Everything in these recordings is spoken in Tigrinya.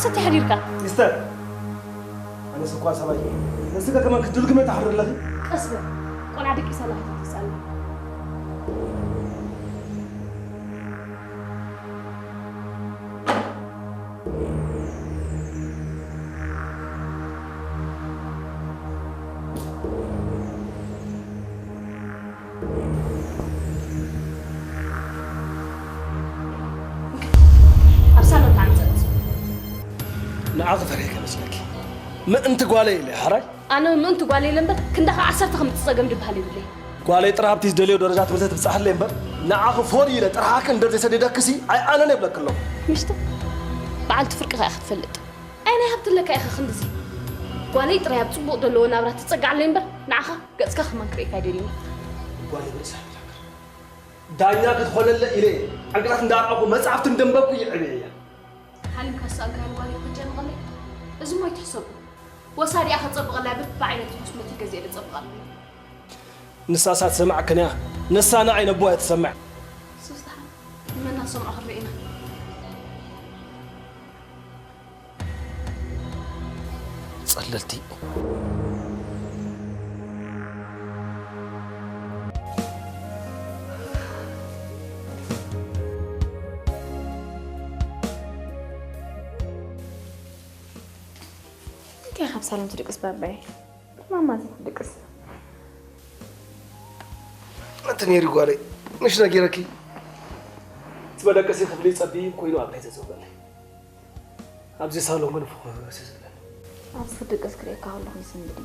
ሰቲ ሓዲርካ። ሚስተር፣ ኣነስ እኳ ሰብኣይ፣ ንስከ ከማን ክትድልግመ ትሓድር ኣለኺ። ቀስ በል፣ ቆልዓ ደቂሳ ኣላ ከይትምልስ ኣላ። ኣብ ሳሎን ተዓምፀት። ንዓኺ ፈሪሐ ከመስለኪ ምእንቲ ጓለይ ኢለ ሓራይ። ኣነ ምእንቲ ጓለይ ኢለ እምበር ክንዳኻ ዓሰርተ ከምቲ ፀገም ድበሃል የብለይ። ጓለይ ጥራ ኣብቲ ዝደልዮ ደረጃ ትምህርቲ ትብፃሕለይ እምበር ንዓኺ ፎር ኢለ ጥርሓኪ እንድር ዘይሰደደክሲ ኣይኣነን የብለኪ ኣለኹ። ምሽቲ በዓልቲ ፍርቅኻ ኢኻ ትፈልጥ። ኣይ ናይ ሃብቲ ኣለካ ኢኻ ክንድዚ። ጓለይ ጥራይ ኣብ ፅቡቕ ዘለዎ ናብራ ትፀግዓለይ እምበር ንዓኻ ገፅካ ከማን ክርእየካ ኣይደልይን እየ። ጓለይ ብርእሳ ይተክር ዳኛ ክትኾነለ ኢለ ዕንቅላት እንዳርኣኹ መፅሓፍቲ እንደንበብኩ እየ ዕብየያ። ሓሊምካ ዝሰኣንካዮ ንጓለይ ክትጨንቐለይ እዚ እሞ ኣይትሕሰቦ። ወሳዲኣ ከፀብቐላ በብዓይነቱ ኮስሞቲክ ገዚኤ ደፀብቐላ። ንሳሳ ትሰማዕክን እያ። ንሳ ንዓይ ነቦ እያ ትሰምዕ። ሱስ ደሓን ንመና ሰምዖ ክንርኢ ኢና። ጸለልቲ። እንታይ ካብ ሳሎን ትድቅስ ባባይ? ማማ ዘይትድቅስ። ኣንቲ ሜሪ ጓለይ፣ ምሽ ነጊረኪ? እቲ መደቀሲ ክፍሊ ጸቢብ ኮይኑ ኣብ ናይ ዘዘውበለይ። ኣብዚ ሳሎን ግን ፍኹስ እዩ ዝብለኒ። ኣብዚ ክትድቅስ ክርእየካ ከለኹ ይስምዕኒ።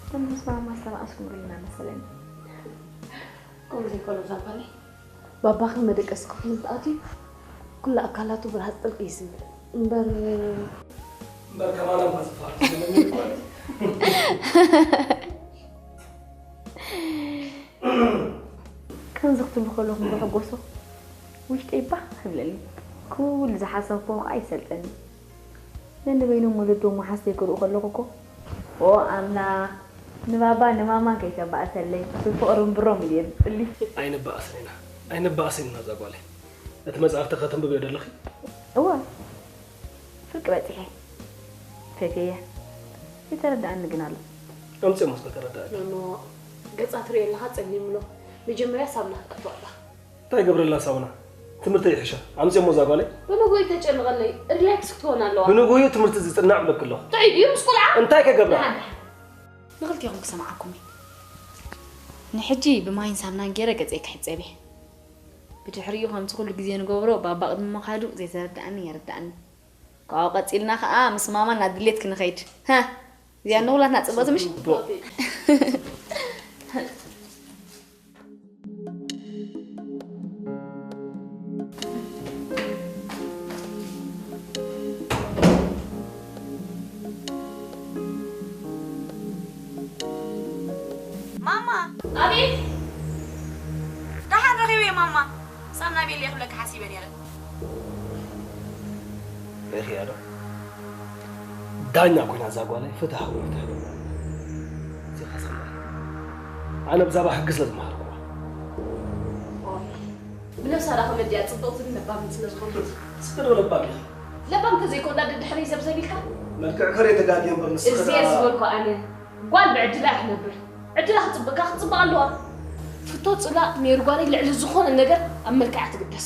ከም ምስ ማማ ዝተባኣስኩ ምርልና መሰለኒ። ከምኡ ዘይኮነ እዛ ጓለይ። ባባኺ መደቀሲ ክፍሊ ምስ ኣትዩ ኩሉ ኣካላቱ ብርሃጽ ጥልቂ ይስምዕ እምበር እምበር ከማና እኳ ዝፈርስ ከምዚ ክትብሉ ከለኹም ዝሕጎሶ ውሽጠይ ባህ ይብለኒ። ኩሉ ዝሓሰብክዎ ከዓ ይሰልጠኒ። ነንበይኖም ወለዶም መሓዝተይ ክርኢ ከለኹ እኮ ኦ ኣምላኽ ንባባ ንማማ ከይተባእሰለይ ብፍቕሪ እምብሮም ኢለ የብፅሊ። ኣይንበኣስን ኢና ኣይንበኣስን ኢና እዛ ጓለይ። እቲ መፅሓፍቲ ከተንብብዮ ደለኺ? እወ ፍርቂ በፂሐ ፈትየያ። ይተረድኣኒ ግን ኣሎ። ኣምፅኦሞ እስከ ተረድኣኒ። ኖኖ ገፃ ትሪኦ ኣለኻ ፀሊሙሎ። መጀመርያ ሳሙና ክትቀብኦ ኣለኻ። እንታይ ገብረላ ሳሙና? ትምህርተይ ይሕሻ። ኣምፅኦሞ እዛ ጓለይ። ብንጉኡ ይተጨንቐለይ። ሪላክስ ክትኮን ኣለዋ። ብንጉኡ ትምህርቲ ዝፅናዕ እብለኪ ኣለኹ። ጥዑይ ድዩ ምስ ቆልዓ? እንታይ ከገብራ? ደሓን ደሓን። ንኽልቲኹም ክሰምዓኩም እየ። ንሕጂ ብማይን ሳምናን ገይረ ገፀይ ክሕፀብ እየ። ብድሕሪኡ ከምቲ ኩሉ ግዜ ንገብሮ ባባ ቅድሚ ምኻዱ ዘይተረድኣኒ የረድኣኒ። ካብኡ ቀፂልና ከዓ ምስ ማማ ናብ ድሌት ክንኸይድ። ሃ! እዚኣ ንኹላትና ፅብቕቲ ምሽ? ማማ! ኣቤት! ደሓን ረኺበዮ ማማ። ሳምና ቤልየ ክብለኪ ሓሲበ ነይረ። ርኢኽያ ዶ? ዳኛ ኮይና እዛ ጓለይ ፍትሃዊ ፍትሒ ገብራ። እዚኻ ሰማይ። ኣነ ብዛዕባ ሕጊ ስለ ዝመሃርኩዋ። ብነብሳ ዳ ከመዲያ ጽብቕትን ለባምን ስለ ዝኾነት። እስከ ዶ ለባም ኢኺ? ለባም ተዘይኮንዳ ደድሕረይ ዘብዘብ ኢልካ? መልክዕ ከሬ ተጋግየ እምበር ንስኺ እዚ እየ ዝበልኩ ኣነ። ጓል ብዕድላ እያ ትነብር። ዕድላ ክትፅበካ ክትፅበቅ ኣለዋ። ፍቶ ፅላእ ሜሪ ጓለይ ልዕሊ ዝኾነ ነገር ኣብ መልክዓ ትግደስ።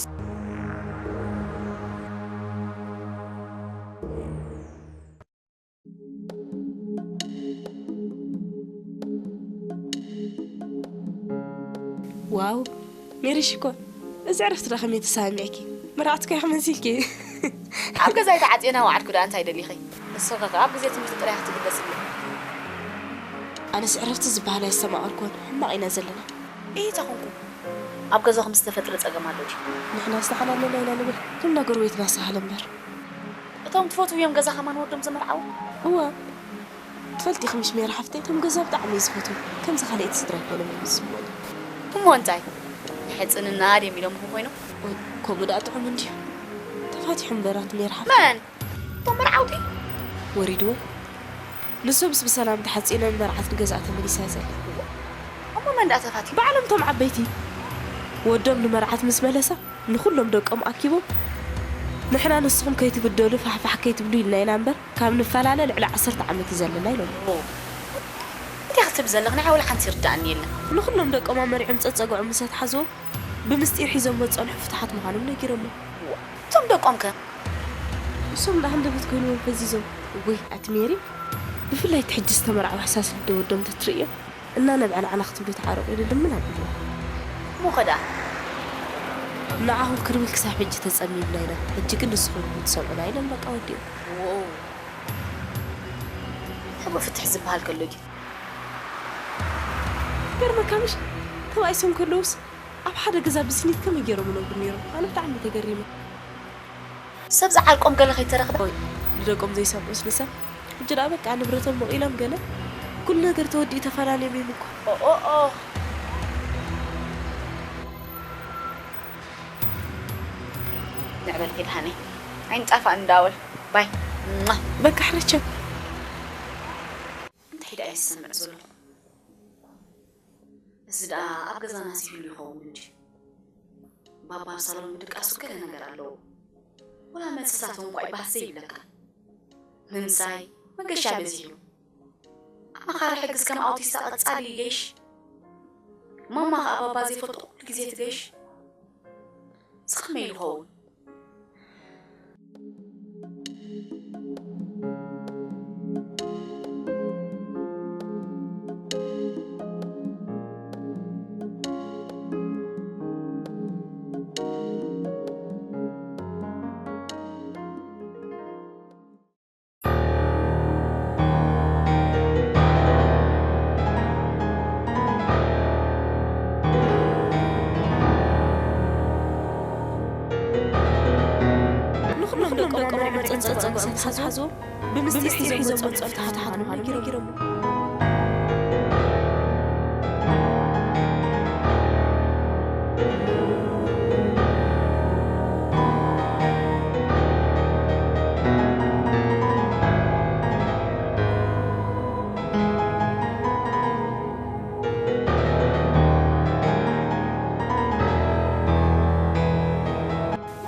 ዋው ሜሪ ሽኮር፣ እዚ ዕረፍቲ ዶ ከመይ ተሰማሚዕኪ? መርዓት እኮ ኢኺ መሲልኪ። ኣብ ገዛይ ተዓፅየ ናብዓ ዓድኩ ደኣ እንታይ ደሊኺ? ንስኺ ከ ኣብ ግዜ ትምህርቲ ጥራይ ክትግደስሉ። ኣነስ ዕረፍቲ ዝበሃል ኣየስተማቐርኩዎን፣ ሕማቕ ኢና ዘለና። እሂ ተኾንኩም ኣብ ገዛኹም ዝተፈጥረ ጸገም ኣሎ ድዩ? ንሕናስ ተሓላለና ኢና ንብል፣ ቁም ነገር ወይ ትባሳሃል እምበር። እቶም ትፈትውዮም ገዛ ከማን ወዶም ዘመርዓዉ? እወ። ትፈልጢ ኢኺ ምሽ ሜሪ ሓፍተይ፣ እቶም ገዛ ብጣዕሚ እየ ዝፈትዎም። ከምዚ ካልኣይቲ ስድራ ኣይኮነን እዮም ዝስምዑኒ። እሞ እንታይ? ንሕጽንና ድዮም ኢሎምኺ ኮይኖም? ኦይ፣ ከምኡ ደኣ ጥዑም እንድዩ። ተፋቲሑ እምበር ኣቲ ሜሪ ሓፍተይ። መን? እቶም መርዓውቲ? ወሪድዎ። ንሶምስ ብሰላም ተሓጺኖም መርዓት ንገዝኣ ተመሊሳ እያ ዘላ። እሞ መን ደኣ ተፋትዩ? ባዕሎም እቶም ዓበይቲ። ወዶም ንመርዓት ምስ መለሳ፣ ንኹሎም ደቆም ኣኪቦም ንሕና ንስኹም ከይትብደሉ ፋሕፋሕ ከይትብሉ ኢልና ኢና እምበር፣ ካብ ንፈላለ ልዕሊ ዓሰርተ ዓመት እዩ ዘለና ኢሎም። እንታይ ክትብ ዘለኽ ንዓ ወላ ሓንቲ ይርዳእኒ የለን። ንኹሎም ደቆም ኣመሪዖም ጸጸግዖም ምስ ኣትሓዝዎም፣ ብምስጢር ሒዞም መጸንሑ ፍትሓት ምዃኖም ነጊሮሞ። እቶም ደቆም ከ? እሶም ደኣ ሃንደበት ኮይንዎም ፈዚዞም። እወይ ኣቲ ሜሪ፣ ብፍላይ እቲ ሕጂ ዝተመርዓወ ሕሳስ ልደ ወዶም ተትርእዮ፣ እናነብዐ ንዓና ክትብሉ ተዓረቑ ኢሉ ልምን ኣቢልዎ። እሞ ከ ደኣ? ንዓኹም ክርብል ክሳብ ሕጂ ተጸሚምና ኢና። ሕጂ ግን ንስኹም ክትሰምዑና ኢሎም በቃ ወዲኦም። ዎው። ሕቡእ ፍትሕ ዝበሃል ከሎ ግን። ገርመካ ምሽ? ተባኢሶም ከለውስ ኣብ ሓደ ገዛ ብስኒት ከመይ ገይሮም ይነብሩ ነይሮም? ኣነ ብጣዕሚ ተገሪመ። ሰብ ዝዓልቆም ገለ ከይተረኽበ። ኦይ፣ ንደቆም ዘይሰምዑስ ንሰብ? ሕጂ ደኣ በቃ ንብረቶም መቒሎም ገለ ኩሉ ነገር ተወዲኡ ተፈላለዮም እዮም እኮ። ኦኦኦ። ንዕበል ኪዳነ። ኣይንጣፋእ እንዳወል። ባይ። ሟ። በቃ ሕረቸው። እንታይ ደኣ ይሰምዕ ዘሎ? እዚ ደኣ ኣብ ገዛናስ ይህሉ ይኸውን እንጂ። ባባ ኣብ ሳሎን ምድቃሱ ገለ ነገር ኣለዎ። ወላ መልስታት እንቋ ይባህሰ ይብለካ። ምምሳይ መገሻ በዚሑ። ኣማኻሪ ሕግስ ከም ኣውቲስታ ቀጻሊ ይገይሽ። ማማ ኸኣ ባባ ዘይፈልጦ ኩሉ ግዜ ትገይሽ። እዚ ከመይ ይኸውን? ንኹሎም ደቆም ኣመሪዖም ጸጸግዖም ምስ ኣትሓዝዎም ብምስጢር ሒዞም መጸንሑ ፍትሓት ምዃኖም ነጊሮሞ።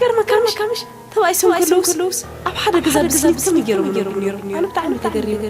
ገርመካ ምሽ? ተባኢሶም ከለውስ ኣብ ሓደ ገዛ ብስኒት ከመይ ገይሮም ይነብሩ ነይሮም? ኣነ ብጣዕሚ ተገሪመ።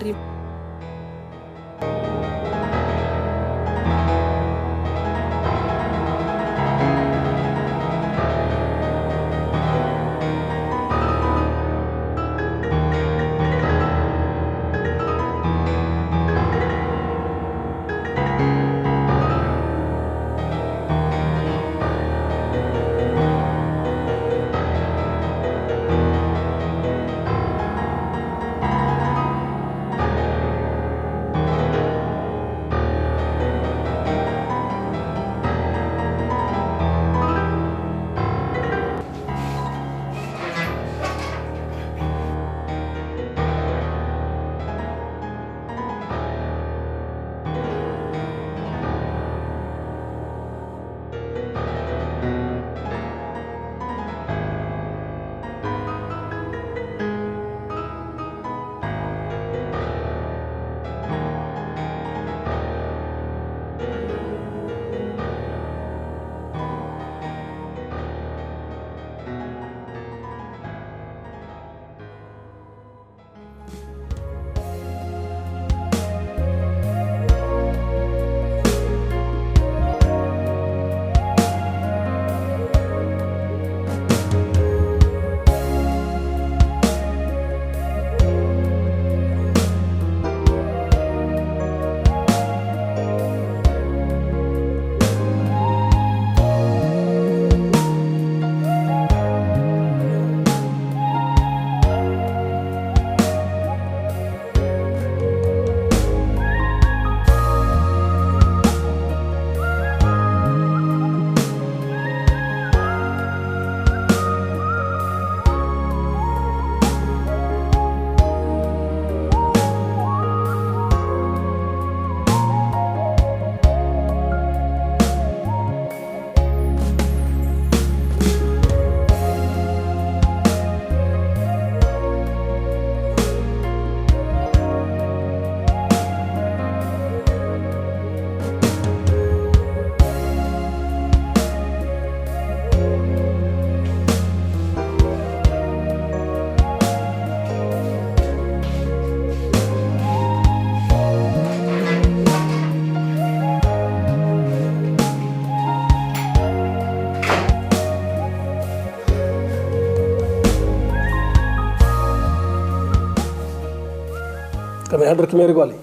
ሓደርኪ ሜሪ ጓለይ።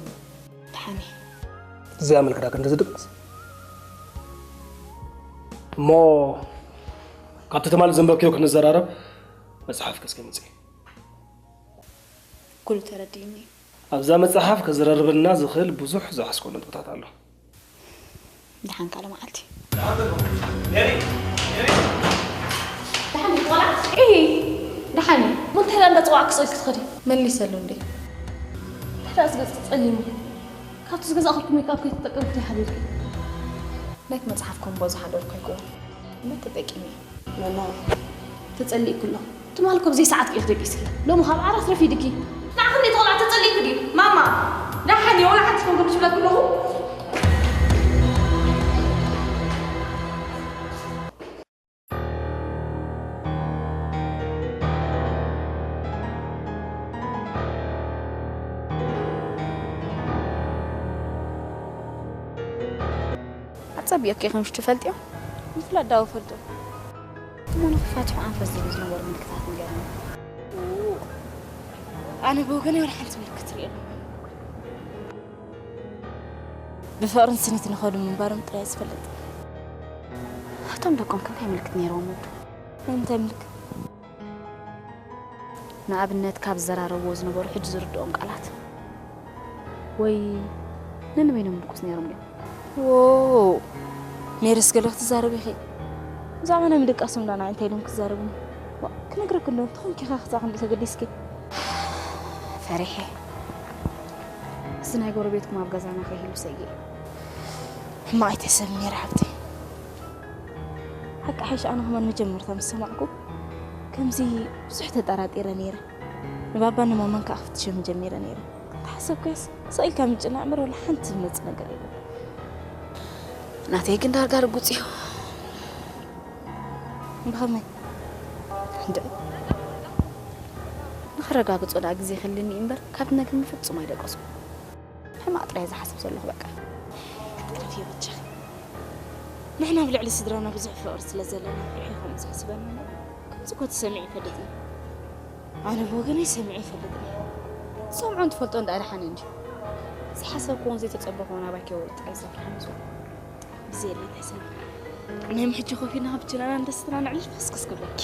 ደሓን እዚኣ መልክዳ ክንዲ ዝድቅስ እሞ ካብቲ ትማሊ ዘንበብክዮ ክንዘራረብ መጽሓፍ ከስከምጽ ኩሉ ተረዲእኒ። ኣብዛ መጽሓፍ ከዘራርበልና ዝኽእል ብዙሕ ዝሓስኮ ነጥብታት ኣሎ። ደሓን ካልእ መዓልቲ። ደሓን እዩ ቆልዓ? እሂ፣ ደሓን እዩ። ሞ እንታይ ደኣ እንዳጸዋዕኪ ስቕ ኢልኪ ትኸዲ? መሊሰሉ እንዴ? እንታይ ደኣ እዚ ገጽኪ ጸሊሙ? ካብቲ ዝገዛእኩልኪ ሜክኣፕ ከይተጠቀምኩ ዲኺ ሓዲርኪ? ናይቲ መጽሓፍ ኮምቦ ዝሓደርኩ ኣይኮን። እሞ ተጠቂመ። መማ፣ ተጸሊእኩ ኣለኹ። ትማሊ እኮ ብዘይ ሰዓትኪ ኢኺ ደቂስኪ። ሎሚ ካብ ዓራት ረፊድኪ። ንዓኺ እንዴ ቆልዓ ተጸሊእኪ ድዩ? ማማ፣ ደሓን እየ፣ ወላ ሓንቲ ትኸውን ዝብለኪ ኣለኹ። ኣጸቢቕኪ ኢኺ ምሽ ትፈልጥዮ? ምፍላጥ ዳኣ እፈልጦ። እሞ ንኽፋትሑ ኣንፈት ዝህቡ ዝነበሩ ምልክታት ንገርኒ። ኣነ ብወገነይ ወላ ሓንቲ ምልክት ርእየ ኣለኹ። ብፍቕርን ስኒት ንኸዱ ምንባሮም ጥራይ ዝፈልጥ። እቶም ደቆም ከ እንታይ ምልክት ነይርዎም ወዱ? ናይ ምንታይ ምልክት? ንኣብነት ካብ ዝዘራረብዎ ዝነበሩ ሕጂ ዝርድኦም ቃላት ወይ ነንበይኖም ምርኩስ ነይሮም ድዮም? ዎ ሜሪስ ገለ ክትዛረብ ኢኺ። ብዛዕባ ናይ ምድቃሶም ዳ ንዓይ እንታይ ኢሎም ክዛረቡኒ? ዋ፣ ክነግረኪ እንዶ እንተኾንኪ ኢኻ ክሳዕ ክንድኡ ተገዲስኪ። ፈሪሐ። እዚ ናይ ጎረቤትኩም ኣብ ገዛና ከይህሉ ሰጊኤ። ሕማቕ ኣይተሰብ ሜሪ ሓብተይ። ሓቂ ሓይሽ ኣነ ከማን መጀመርታ ምስ ሰማዕኩ ከምዚ ብዙሕ ተጠራጢረ ነይረ። ንባባን ንማማን ከዓ ክፍትሸም ጀሚረ ነይረ። እንተሓሰብኩስ ስቕ ኢልካ ምጭናዕ እምበር ወላ ሓንቲ ዝመጽእ ነገር የለን። ናተይ ግን ዳርጋ ርጉጽ እዩ። ብኸመይ? እንድዒ ንኸረጋግጾ ደኣ ግዜ ክህልኒ እዩ እምበር ካብቲ ነገር ንፍጹም ኣይደቀስኩ። ሕማቕ ጥራይ ዝሓስብ ዘለኹ በቃ። ክትዕረፊ ይበጃኺ። ንሕና ኣብ ልዕሊ ስድራና ብዙሕ ፍቕሪ ስለ ዘለና ፍርሒ ከምኡ ዘሕስበና እምበር ከምዚ እኮ ተሰሚዑ ይፈልጥን። ኣነ ብወገነይ ሰሚዐ ይፈልጥን። ዝሰምዖን ትፈልጦን ደኣ ደሓን እንድዩ። ዝሓሰብክዎን ዘይተጸበኽዎን ኣባይኪ ወርቂ ኣይዘፍርሕን ዝብል። ብዘየለይ እንታይ ሰሚዐ? ናይ ሕጂ ኮፍ ኢልና ብችናና እንደስተና ንዕልል ፈስክስ ክብለኪ።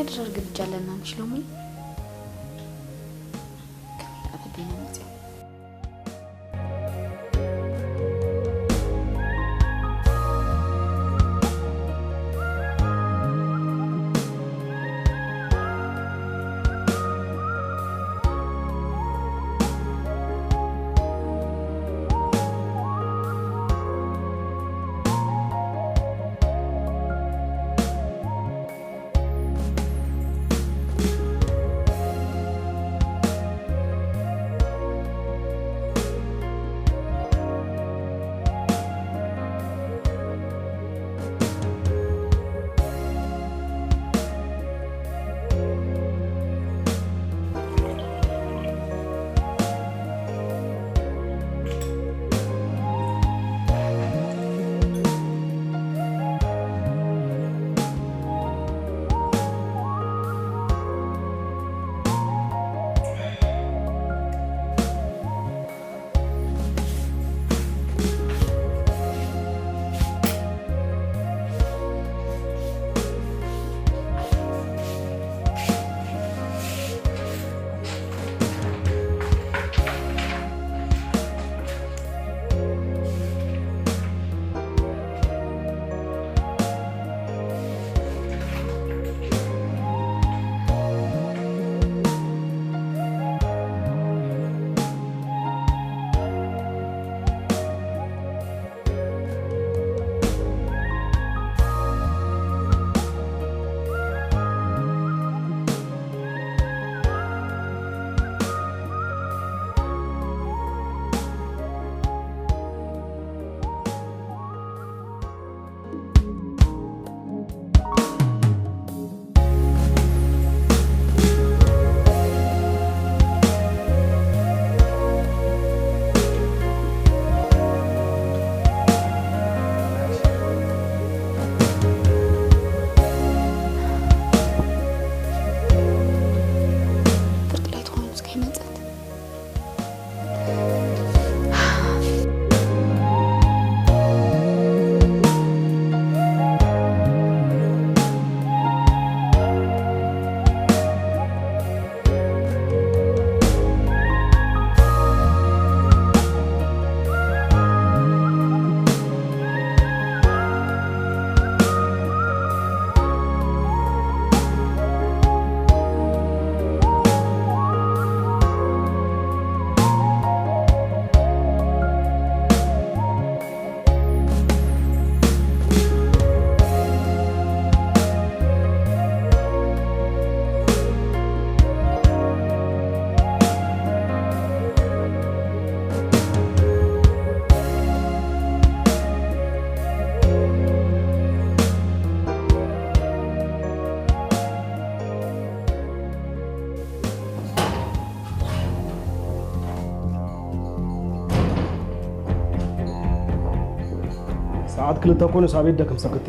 ድረር ግብጃ ኣለና ምሽ ሎሚ? ከመይ ደኣ በዴና መፅዮም? ፍርቂ ለይቲ ኮይኑ እስከ ይመጸት። ሰዓት ክልተ ኮይኑ ሳቤት ደክም ሰክቲ